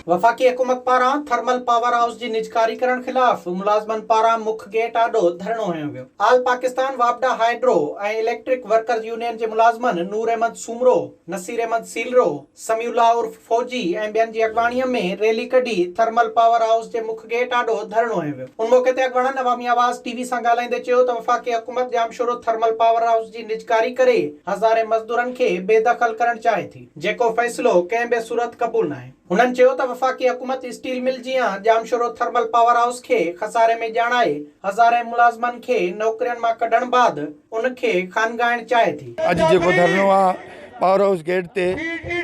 وفاقي حڪومت پاران ٿرمل پاور هائوس جي نجڪاري ڪرڻ خلاف ملازمن پاران مک گيٽ آڏو ڌرڻو هنيو ويو. آل پاڪستان واپڊا هائيڊرو ۽ اليڪٽرڪ ورڪرز يونين جي ملازمن نور احمد سومرو، نصير احمد سيلرو، سميع الله عرف فوجي ۽ ٻين جي اڳواڻي ۾ ريلي ڪڍي ٿرمل پاور هائوس جي مک گيٽ آڏو ڌرڻو هنيو ويو. ان موقعي تي اڳواڻن عوامي آواز ٽي وي سان ڳالهائيندي چيو ته وفاقي حڪومت ڄامشورو ٿرمل پاور هائوس جي نجڪاري ڪري هزارين مزدورن کي بي دخل ڪرڻ چاهي ٿي. جيڪو فيصلو ڪنهن به صورت قبول ناهي. هنن چيو ته وفاقي حڪومت اسٽيل مل جيان ڄامشورو ٿرمل پاور هائوس کي خساري ۾ ڄاڻائي هزارين ملازمن کي نوڪرين مان ڪڍڻ بعد ان کي خانگائڻ چاهي ٿي. اڄ جيڪو ڌرڻو آ پاور هائوس گيٽ تي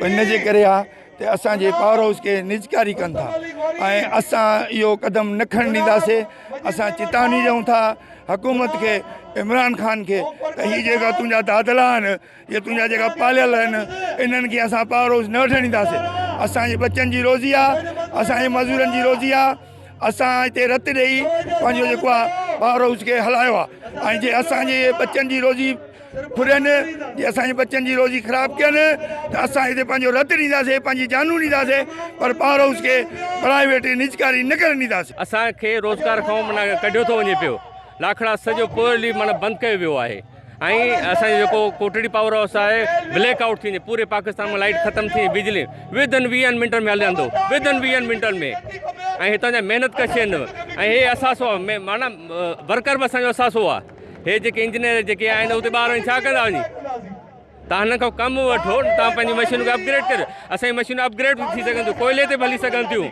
ان جي ڪري آ ته اسان جي پاور هائوس کي نجڪاري ڪن ٿا ۽ اسان اهو قدم نه کڻڻ ڏينداسي اسان چيتاوني ڏيون ٿا حڪومت کي عمران خان کي ته هي جيڪا تنهنجا دادلا آهن اهي تنهنجا جيڪا پاليل آهن انهن کي اسان پاور هائوس نه وٺڻ ڏينداسين اسان جي ٻچن جي روزي آ اسان جي مزورن جي روزي آ اسان هتي رت ڏيئي پنهنجو جيڪو آ پاور هائوس کي هلايو آ ۽ جي اسان جي ٻچن جي روزي ڦرين جي اسان جي ٻچن جي روزي خراب ڪين ته اسان هتي پنهنجو رت ڏينداسين پنهنجي جانون ڏينداسين پر پاور هائوس کي پرائيويٽ نجڪاري نه ڪرڻ ڏينداسين. اسان کي روزگار کان معنيٰ ڪڍيو ٿو وڃي پيو لاکڙا سڄو پورلي معنيٰ بند ڪيو ويو آهي ۽ اسان جو جيڪو ڪوٽڙي پاور هائوس آهي بليڪ آئوٽ ٿي وڃي پوري پاڪستان ۾ لائيٽ ختم ٿي بجلي ودن ويهن منٽن ۾ هلندو ودن ويهن منٽن ۾ ۽ هتان جا محنت ڪش آهن ۽ هي اثاثو آهي معنيٰ ورڪر به اسانجو اثاثو آهي هي جيڪي انجنيئر جيڪي آهن اتي ٻاهر وڃي ڇا ڪندا وڃي تان هنن کان ڪم وٺو تان پنهنجي مشينون کي اپگريڊ ڪريو اسان جي مشينون اپگريڊ به ٿي سگهن ٿيون ڪوئلي تي به هلي سگهن ٿيون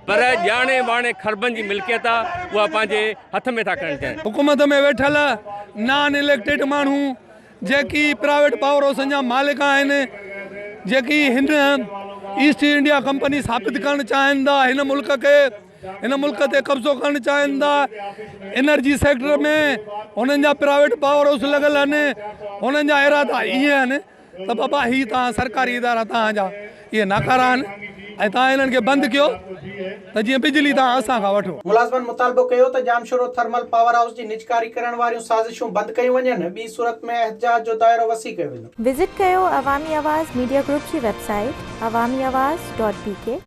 پر ڄاڻي واڻي خربن جي ملڪيت آ اها پنهنجي هٿ ۾ ٿا کڻڻ چاهين. حڪومت ۾ ويٺل نان اليڪٽيڊ ماڻهو جيڪي پرائيويٽ پاور هائوسن جا مالڪ آهن جيڪي هن ايسٽ انڊيا ڪمپني ثابت ڪرڻ چاهين ٿا هن ملڪ کي هن ملڪ تي قبضو ڪرڻ چاهين ٿا انرجي سيڪٽر ۾ هنن جا پرائيويٽ پاور هائوس لڳل آهن هنن جا ارادا اهي آهن ته بابا هي توهان سرڪاري ادارا توهان جا اهي ناڪارا آهن ۽ توهان انهن کي بند ڪيو ته جيئن بجلي توهان اسان کان وٺو. ملازمن مطالبو ڪيو ته ڄامشورو ٿرمل پاور هائوس جي نجڪاري ڪرڻ واريون سازشون بند ڪيون وڃن، ٻي صورت ۾ احتجاج جو دائرو وسيع ڪيو ويندو. وزٽ ڪيو عوامي آواز ميڊيا گروپ جي website Awami Awaz dot B K.